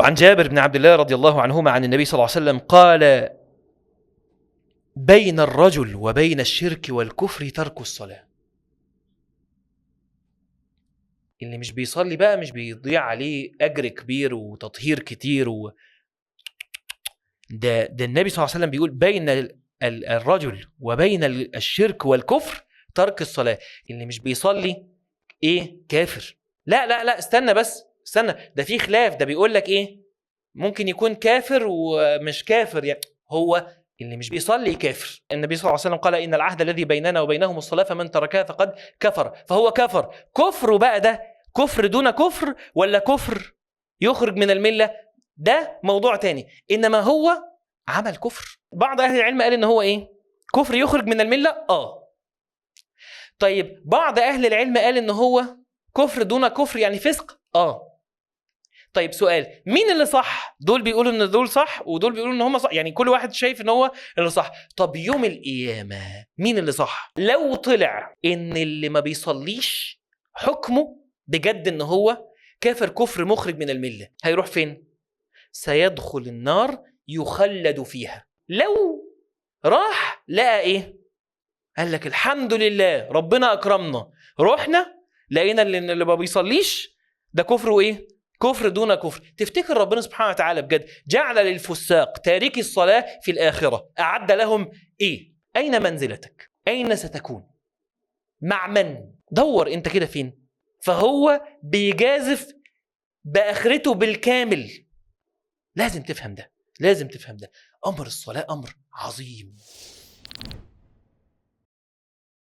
وعن جابر بن عبد الله رضي الله عنهما عن النبي صلى الله عليه وسلم قال: بين الرجل وبين الشرك والكفر ترك الصلاة. اللي مش بيصلي بقى مش بيضيع عليه أجر كبير وتطهير كتير ده النبي صلى الله عليه وسلم بيقول بين الرجل وبين الشرك والكفر ترك الصلاة. اللي مش بيصلي إيه؟ كافر. لا لا لا، استنى بس، استنى، ده في خلاف، ده بيقول لك إيه؟ ممكن يكون كافر ومش كافر، يعني هو اللي مش بيصلي كافر. النبي صلى الله عليه وسلم قال: إن العهد الذي بيننا وبينهم الصلاة فمن تركها فقد كفر. فهو كفر. كفر بقى ده كفر دون كفر ولا كفر يخرج من الملة؟ ده موضوع تاني. إنما هو عمل كفر. بعض أهل العلم قال إن هو إيه؟ كفر يخرج من الملة. طيب بعض أهل العلم قال إن هو كفر دون كفر، يعني فسق. طيب سؤال، مين اللي صح؟ دول بيقولوا ان دول صح ودول بيقولوا ان هم صح، يعني كل واحد شايف ان هو اللي صح. طب يوم القيامة مين اللي صح؟ لو طلع ان اللي ما بيصليش حكمه بجد ان هو كافر كفر مخرج من الملة، هيروح فين؟ سيدخل النار يخلد فيها. لو راح لقى ايه؟ قال لك الحمد لله ربنا اكرمنا، رحنا لقينا اللي ما بيصليش ده كفر وايه؟ كفر دون كفر. تفتكر ربنا سبحانه وتعالى بجد جعل للفساق تاركي الصلاة في الآخرة أعد لهم إيه؟ أين منزلتك؟ أين ستكون؟ مع من؟ دور أنت كده فين؟ فهو بيجازف بآخرته بالكامل. لازم تفهم ده، لازم تفهم ده. أمر الصلاة أمر عظيم.